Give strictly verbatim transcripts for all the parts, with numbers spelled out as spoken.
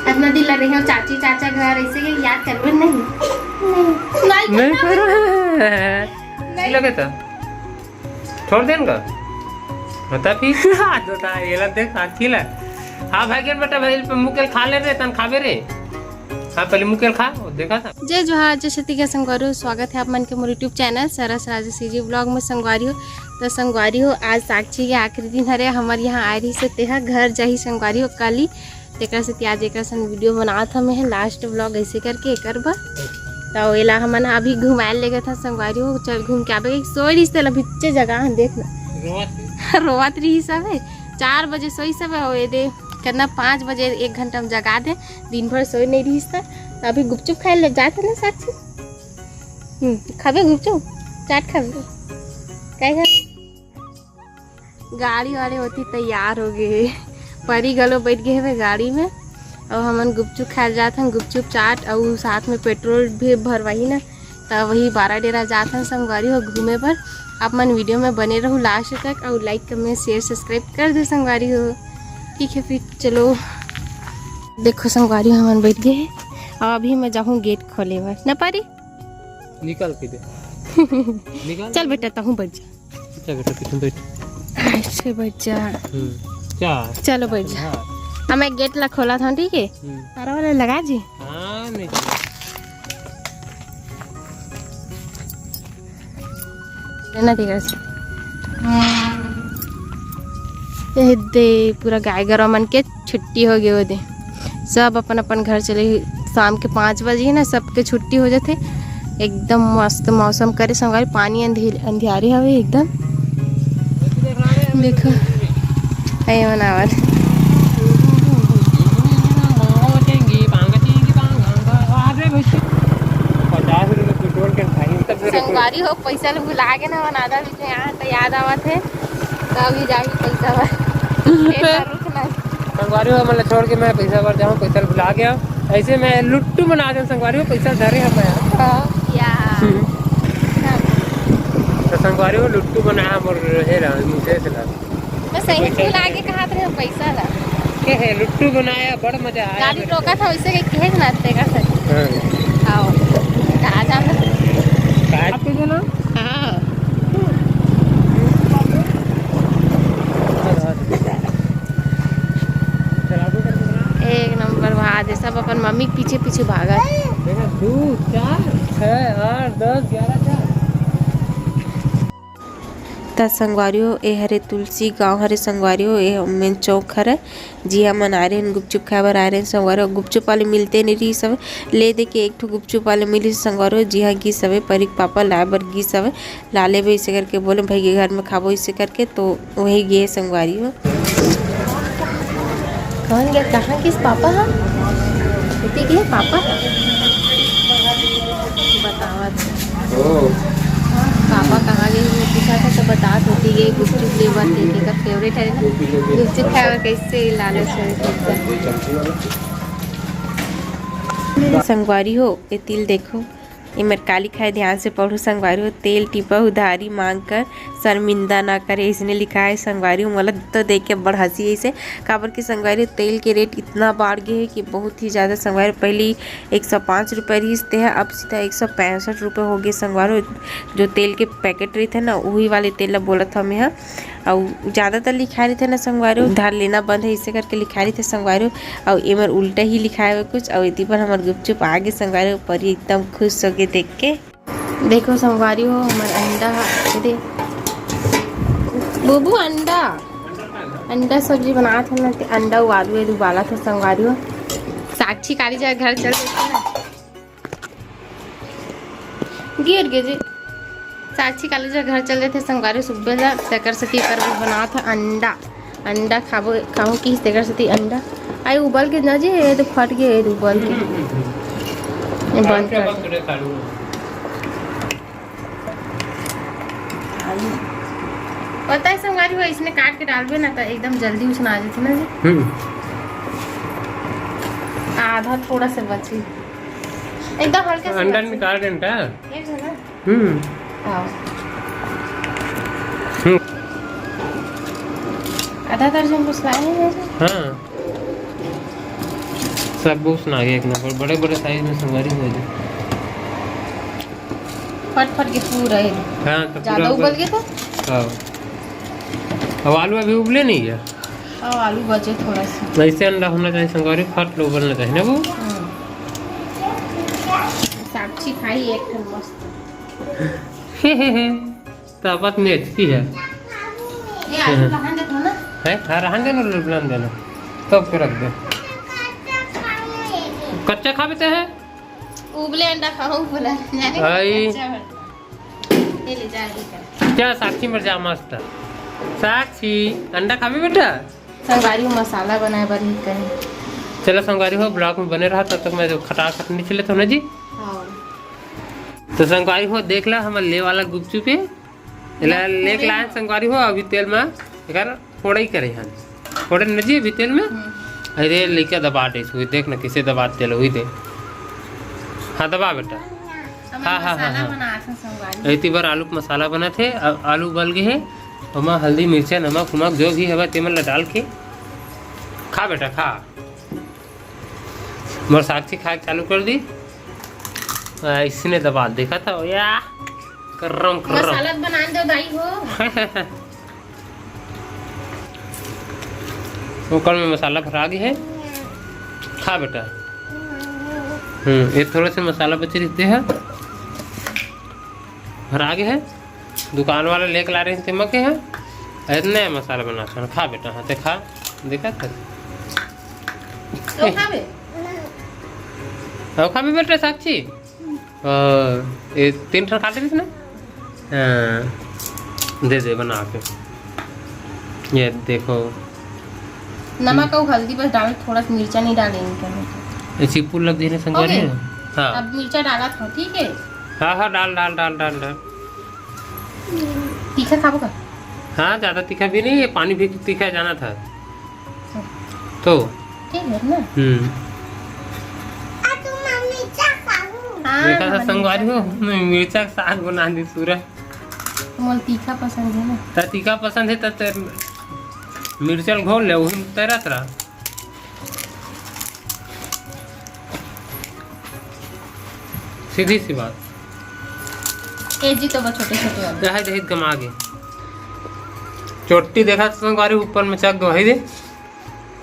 अतना दिन ला रहे हो चाची चाचा घर, ऐसे के याद करबे नहीं? नहीं। नहीं नहीं करना। करो। नहीं। लगे तो छोड़ देन का। बता फिर। आज बता, ये ला देख, आज की ला। हाँ भाई, गेन बेटा, भाई, मुकेल खा ले रे, तन खाबे रे। हाँ, पहले मुकेल खा, वो देखा था। जय जोहार, जय छत्तीसगढ़ संगवारी हो, स्वागत है आप मन के मोर YouTube चैनल सरस राजा सीजी व्लॉग में संगवारी हो। तो संगवारी हो, आज साक्षी के आखिरी दिन हरे, हमर यहाँ आए रही से तेहा घर जाही संगवारी हो काली। तेकर सेती आज एकर सन वीडियो बनात हमें लास्ट व्लॉग ऐसे करके एकर बर। तो एला हमन अभी घुमाए लेगत हन संगवारी हो, चल घूम के आबे। सोए रहिस तेला बिच्चे जगह देख ना। रोवत रहिस। रोवत रहिस हवे। चार बजे सोइस हवे, ओ एदे करना पाँच बजे एक घंटा में जगा दे। दिन भर सोए नहीं रहिस त। तो अभी गुपचुप खाए ले जात हन ना साक्षी। हम्म, खाबे गुपचुप? चाट खाबे? काय खाबे? गाड़ी वाले होती तैयार हो गए हे। परी घलो बैठ गए हवे गाड़ी में। और हमन गुपचुप खाए जात हन, गुपचुप चाट और साथ में पेट्रोल भी भरवाही ना। त वही बारा डेरा जात हन संगवारी हो घूमे बर। आप मन वीडियो में बने रहू लास्ट तक और लाइक, कमेंट, शेयर, सब्सक्राइब कर दो संगवारी हो। ठीक है फिर चलो। देखो संगवारी हो, हमन बैठ गए हे। अब अभी मैं जाहूँ गेट खोले बर। न परी? निकाल के दे। निकाल। चल बेटा, तहूँ बैठ जा। चल बेटा, पीछे बैठ। ऐसे बैठ जा। हम्म, चल। चलो बैठ जा। हाँ। अब मैं गेट ला खोला था, ठीक है? हम्म। तारा वाला लगा जी। हाँ, नहीं। ना तेरा से। ये दे, पूरा गाय गरवा मन के छुट्टी हो गए दे। सब अपन अपन घर चले। शाम के पाँच बजे ना सबके छुट्टी हो जाथे। एकदम मस्त मौसम करे संगवारी, पानी अंधे-, अंधियारे हवे एकदम। देखो, ए मन आवत। पचास रुपये पेट्रोल के भाई। संगवारी हो, पैसा ल भुला के ना मन आधा बीच में यहाँ तो याद आवत है, तो अभी जाही पैसा बर। रुकना। संगवारी हो, मतलब छोड़ के मैं पैसा बर जाऊँ, पैसा ल भुला गया। ऐसे मैं लुट्टू बना दे संगवारी हो, पैसा धरे हम मैं। हाँ। या। हम्म। हाँ। तो संगवारी हो, लुट्टू बना हम और रहे रहा, मुझे से ला। मैं सही में भुला के कहा था पैसा ला। के है, लुट्टू बनाया, बड़ मजा आया गाड़ी मेरे को। टोका था, वैसे कहीं कहे ना तेरा से। हाँ। आओ। कहा जाना? कहा आपको देना? हाँ। एक नंबर भाग है, सब अपन मम्मी के पीछे पीछे भागा। देखा, दो, चार, छः, आठ, दस, ग्यारह, चार। त संगवारी हो, ए हरे तुलसी गांव हरे संगवारी हो, ए मेन चौक हरे, जिहां मन आए रहे गुपचुप खाए बर आए रहे संगवारी हो। गुपचुप वाले मिलते नहीं रही सब, ले दे के एक ठो गुपचुप वाले मिली संगवारी हो, जिहां गिस हवे परी के पापा लाए बर गिस हवे, ला लेबे इसे करके बोले, भाई के घर में खाबो इसे करके, तो वही गे संगवारी हो। कौन गया? कहाँ किस पापा हा? इतने गए पापा? बतावत। ओ। पापा कहाँ गए? मैं पूछा था तो बता देती, ये गुपचुप ले बर, तेरे का फेवरेट है ना? गुपचुप खाए बर कैसे लालच है। संगवारी हो, ये तिल देखो। एमेर का लिखाय, ध्यान से पढ़ू संगवारी हो, तेल टिपा उधारी मांग कर शर्मिंदा ना करे, इसने लिखा है संगवारी हो। मोला तो देख के बड़ हंसी आइसे, काबर कि संगवारी हो, तेल के रेट इतना बाढ़ गे हे कि बहुत ही ज्यादा संगवारी हो। पहली एक सौ पाँच रुपये रिहिस ते ह, अब सीधा एक सौ पैंसठ रुपये हो गे संगवारी हो। जो तेल के पैकेट रहिथे ना, उही वाले तेल ला बोलत हव मेंहा। अउ ज्यादातर लिखाय रहिथे ना संगवारी हो, उधार लेना बंद है, इसे करके लिखाय रहिथे संगवारी हो। अउ एमर उल्टा ही लिखाय हुए कुछ, अउ एती पर हमर गुपचुप आ गे संगवारी हो, परी एकदम खुश हो गे देख के। देखो संगवारी हो, हमर अंडा ह, ये दे। बुबू, अंडा, अंडा सब्जी बनात हन ना, ते अंडा अउ आलू ये उबालत हे संगवारी हो। साक्षी काली जगह घर चल देथे ना। गिर गे जी। साक्षी काली जगह घर चल देथे संगवारी सुबह ला, तेकर सेती एकर बर बनात ह अंडा। अंडा खाबो, खाहूं कि तेकर सेती अंडा। आई उबल के ना जी, ये तो फट गे, ये तो उबल के। ये बंद कर। पता है संगवारी हो, इसने काट के डालबे ना तो एकदम जल्दी उसना आ जाथे ना जी। हम्म। आधा थोड़ा सा बची। एकदम हल्का सा अंडा बची। निकाल देन का? एक जगह। हम्म। आओ। हम्म। आधा दर्जन कुछ लाए हैं जैसे? हाँ। सब बहुत सुना गया एक नंबर, बड़े बड़े साइज में संगवारी हो जाए। फट फट के पूरा है। हाँ, तो ज्यादा पूरा उबल गया था। हाँ। अब आलू अभी उबले नहीं है। हाँ, आलू बचे थोड़ा सा। ऐसे अंडा होना चाहिए संगवारी, फट ले उबलना चाहिए ना वो। हम्म। साक्षी खाई एक ठन मस्त। तो आपस में अच्छी है। ये आलू रहन दे तो ना। है? हाँ, रहन देना, रहन देना। तब के रख दे। कच्चा खा बेटा है? उबले अंडा खाओ बोला। जाने का भाई। कच्चा बन। ये ले जा, ये कर। क्या साक्षी मर जा मस्त। साक्षी, अंडा खाबे बेटा? संगवारी हो मसाला बनाए बर ही कहे। चलो संगवारी हो, vlog में बने रहा, तब तक मैं जो खटाखट निकले तो ना जी। हाँ। तो संगवारी हो, देख ला हमर ले वाला गुपचुप है। एला ना, लेके थोड़े लाए ना। संगवारी हो, अभी तेल में एकर फोड़ई करे हन। फोड़े न जी अभी तेल में। हम्म। अरे लइका दबा दे, वही देख ना कैसे दबा तेल, वही दे। हाँ, दबा बेटा। हमन हाँ, हाँ, हाँ, मसाला हाँ। बनात हन संगवारी। एती बर आलू के मसाला बनत हे। आ-, आलू उबल गे हे, ओमा हल्दी, मिर्चा, नमक उमक जो भी हवय तेमन ला डाल के खा बेटा, खा। मोर साक्षी खाए चालू कर दी। आ, इसने दबा देखा था या करम करम। मसाला बना दो दाई हो। ओकर में मसाला भरा गे हे। खा बेटा। हम्म, ये थोड़ा सा मसाला बचे रहते हैं। भरा गे हे। दुकान वाला लेके ला रहे थे मके हैं। इतने मसाला बना कर खा बेटा, हाँ ते खा। देखा था। तो खाबे? अब खाबे बेटा साक्षी? अ, ये तीन ठन खा लेबे ना? हाँ, दे दे बना के। ये देखो। नमक अउ हल्दी बस डाले, थोड़ा सा मिर्चा नहीं डाले इनके में। ये चिप्पू लग जाने संगवारी हो गए? हाँ। अब मिर्चा डाला था, ठीक है? हाँ, हाँ, डाल, डाल, डाल, डाल, डाल। तीखा खाबो का? हाँ, ज्यादा तीखा भी नहीं, ये पानी भी तीखा जाना था। तो ठीक है ना? हम्म। हाँ, देखा था संगवारी हो, मैं मिर्चा के साग बना दी पूरा। मोला तीखा पसंद है ना। त तीखा पसंद है त ते मिर्चा ल घोल ले, वही में तैरत रहा। सीधी सी बात। ए जी तो बस छोटे छोटे वाले। रहे दहित गमा गे। चोट्टी देखा तो संगवारी ऊपर में चक दो है दे।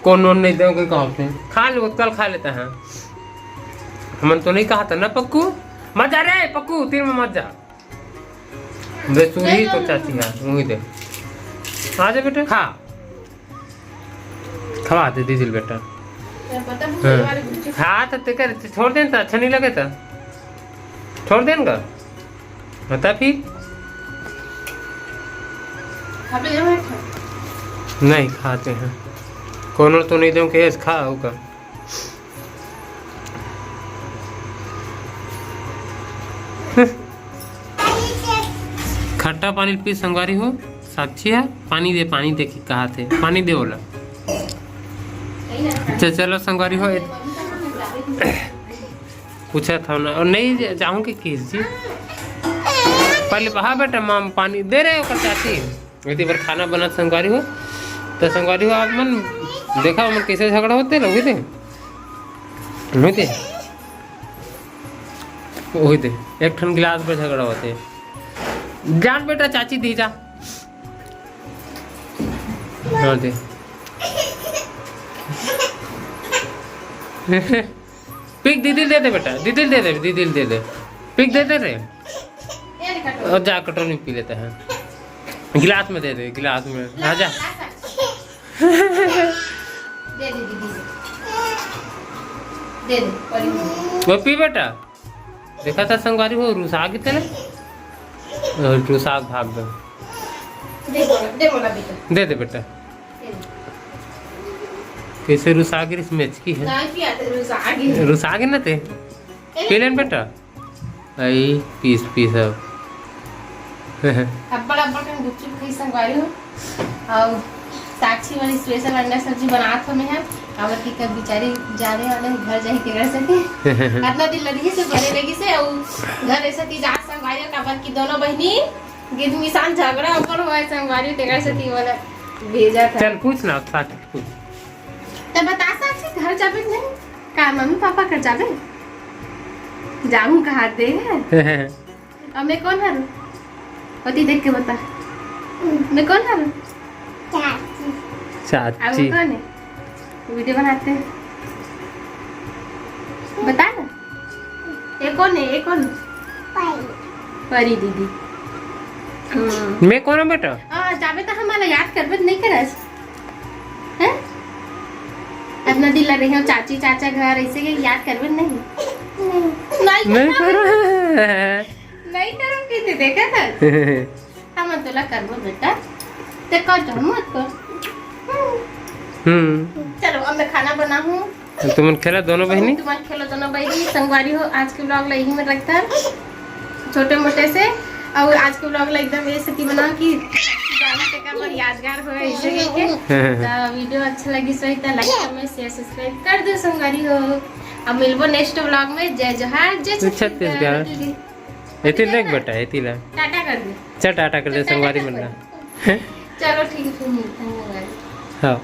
कौन नोन नहीं दे के कहा थे। खा ले, कल खा लेता है। हमन तो नहीं कहा था ना पक्कू। मत जा रे पक्कू, तीन में मत जा। बेसुरी तो चाची है, वही दे। आ जा बेटा, खा। खवा दे दीजिए बेटा। हाँ। खा तो ते कर, छोड़ देन तो अच्छा नहीं लगे तो। छोड़ देन का? बता फिर। नहीं खाते हैं। कोनो तो नहीं दूं, केस खा होगा। खट्टा पानी पी संगवारी हो, साक्षी है, पानी दे, पानी दे के कहा थे, पानी दे बोला। अच्छा चलो संगवारी हो, पूछा था ना, और नहीं जाऊँ कि किस जी, पहले हाँ बेटा, माम पानी दे रहे हो चाची। एती बर खाना बनत संगवारी हो, तो संगवारी हो आप मन देखा, हमन कैसे झगड़ा होते ना, वही दे, वही दे, वही दे, एक ठन गिलास पर झगड़ा होते। जान बेटा, चाची दी जा। हाँ दे। पिक दीदी दे दे बेटा, दीदी दे दे, दीदी दे दे। पिक दे दे रे। और जा कटोरी में पी लेते हैं। गिलास में दे दे, गिलास में। हाँ जा। दे दे दीदी। दे दे, परी। वो पी बेटा। देखा था संगवारी हो, रुसा के तेरे। और रुसा के भाग गए। दे बोला, दे बोला बेटा। दे दे बेटा। दे दे। कैसे रुसा के इसमें अचकी है? ना किया तो रुसा के। रुसा के ना ते। पी लेन बेटा। आई पीस पीस अब। अब्बड़ अब्बड़ कन गुपचुप खाई संगवारी हो। अउ साक्षी मन स्पेशल अंडा सब्जी बनात हो मेहा। अब की कब बेचारी जाने वाले हैं घर जाए के घर से। अतना दिन लगी से बने लगी से अउ घर ऐसा की जात संगवारी हो, काबर की दोनों बहिनी गिद मिसान झगड़ा ऊपर हुआ है संगवारी, तेकर से की वाला भेजा था। चल पूछ ना, साक्षी पूछ। तब बता साक्षी घर जाबे कि नहीं? का मम्मी पापा कर जाबे? जाहूं कहा दे है। अब मैं कौन हूँ? ओती देख के बता। मैं कौन हूँ? चाची। अब वो चाची। कौन है? वीडियो बनाते हैं। बता ना। ये कौन है? ये कौन? परी। परी दीदी। हम्म। मैं कौन हूँ बेटा? आ, जाबे तो हमारा याद करबे तो नहीं करस। हैं? अपना दिल लगे हो चाची चाचा घर ऐसे के याद करबे नहीं? नहीं। नहीं नहीं करो। करो। नहीं करो कि ते देखा था। हम तोला करबो बेटा। ते कर तो मत कर। हम्म। चलो अब मैं खाना बनाहूँ। तुमन खेला दोनों बहिनी? तुमन खेलो दोनों बहिनी। संगवारी हो, आज के vlog ला यही में रखता। छोटे मोटे से। और आज के vlog ला एकदम ये सेती बनाओ कि गाना तेकर पर यादगार हो ऐसे करके। तो वीडियो अच्छा लगी सही तो like, comment, share, subscribe कर दो संगवारी हो। अब मिलबो next vlog में। जय जोहार, जय छत्तीसगढ़। छत्तीसगढ़। एती देख बेटा, एती ला। टाटा कर दे। चल टाटा कर दे संगवारी मन ला। चलो ठीक है, फिर मिलते हैं संगवारी। हाँ।